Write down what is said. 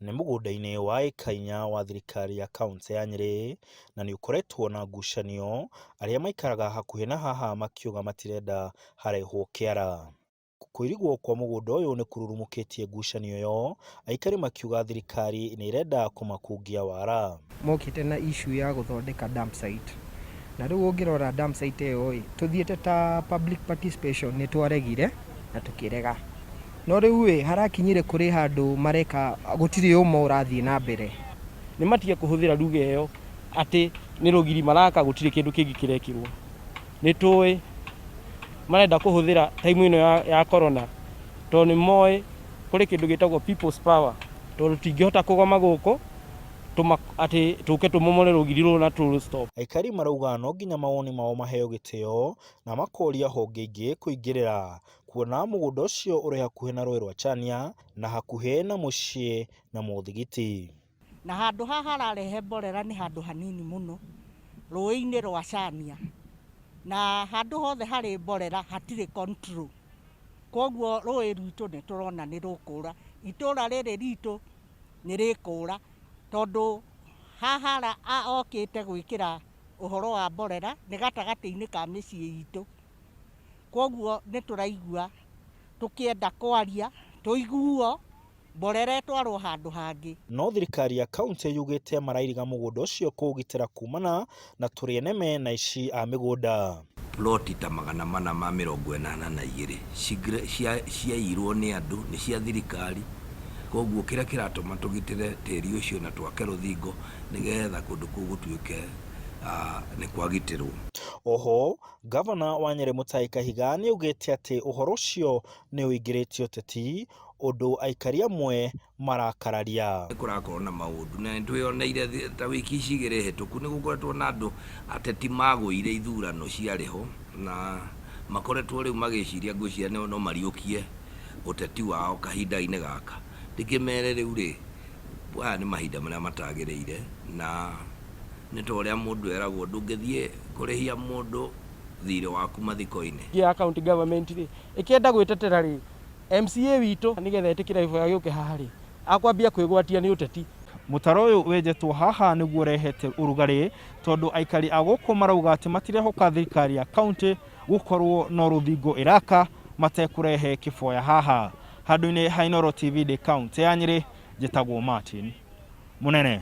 Nĩ mũgũnda-inĩ wa ĩka inya wa thirikari ya kauntĩ ya Nyĩrĩ, na nĩ ũkoretwo na ngucanio, arĩa maikaraga hakuhĩ na haha makiuga matirenda harehwo kĩara. Kũirigwo kwa mũgũnda ũyũ nĩ kũrurumũkĩtie ngucanio ĩyo, aikari makiuga thirikari nĩ ĩrenda kũmakungia wara. Mokĩte na issue ya gũthondeka dump site na rĩu ũngĩrora dump site ĩyo ĩ tũthiĩte ta public participation nĩ twaregire na tũkĩrega. No rĩu ĩ harakinyire kũrĩ handũ mareka gũtirĩ ũma ũrathiĩ na mbere. Nĩ matige kũhũthĩra lugha ĩyo atĩ nĩ rũgiri maraka gũtirĩ kĩndũ kĩngĩ kĩrekĩrwo. Nĩ tũĩ marenda kũhũthĩra time ĩno ya corona tondũ nĩ moĩ kũrĩ kĩndũ gĩtagwo people's power tondũ tũtingĩhota kũgoma gũkũ atĩ tũke tũmomore rũgiri rũrũ na tũrũ stop. Aikari marauga no nginya mawoni mao maheo gĩtĩo na makoria honge ingĩ kũingĩrĩra kuona mũgũnda ũcio ũrĩ hakuhĩ na rũĩ rwa Chania na hakuhĩ na mũciĩ na mũthigiti. Na handũ haha hararehe mborera nĩ handũ hanini mũno, rũĩ-inĩ rwa Chania. Na handũ hothe harĩ mborera hatirĩ control. Kwoguo rũĩ rwitũ nĩ tũrona nĩ rũkũra. Itũra rĩrĩ ritũ nĩ rĩkũra tondũ haha okĩte gwĩkĩra ũhoro wa mborera nĩ gatagatĩ-inĩ ka mĩciĩ itũ. Kwoguo nĩ tũraigua tũkĩenda kwaria, tũiguo, mborera ĩtwarwo handũ hangĩ. No thirikari ya kauntĩ yugĩte marairiga mũgũnda ũcio kũũgitĩra kumana na tũrĩa nĩme na aici a mĩgũnda. Ploti ta 482 ciaiyirwo nĩ andũ, nĩ cia thirikari, koguo kĩrĩa kĩratũma tũgitĩre tĩri ũcio na twake rũthingo nĩgetha kũndũ kũu gũtuĩke nĩ kwagitĩrwo. Oho, Ngavana wa Nyĩrĩ Mutahi Kahiga nĩaugĩte atĩ ũhoro ũcio nĩ ũingĩrĩtie ũteti, ũndũ aikari amwe marakararia. Nĩ kũrakorwo na maũndũ na nĩ twĩyoneire ta wiki ici igĩrĩ hĩtũku nĩ gũkoretwo na andũ ateti magũire ithurano ciarĩ ho na makoretwo rĩu magĩciria ngwĩciria no mariũkie ũteti wao kahinda-inĩ gaka. Ndĩkĩmere rĩu rĩ, maya nĩ mahinda marĩa matagĩrĩire na nĩ ta ũrĩa mũndũ eragwo ndũngĩthiĩ kũrĩhia mũndũ thirĩ waku mathiko-inĩ. Ya county government rĩ, ĩkĩenda gwĩtetera rĩ, MCA witũ nĩgetha etĩkĩre ihoya gĩũke haha rĩ, akwambia kwĩgwatia nĩ ũteti. Mũtaro ũyũ wenjetwo haha nĩguo ũrehete ũrugarĩ tondũ aikari a gũkũ marauga atĩ matirehoka thirikari ya kauntĩ gũkorwo no rũthingo ĩraka matekũrehe kĩboya haha. Handũ-inĩ ha Inooro TV ndĩ kauntĩ ya Nyĩrĩ, njĩtagwo Martin Mũnene.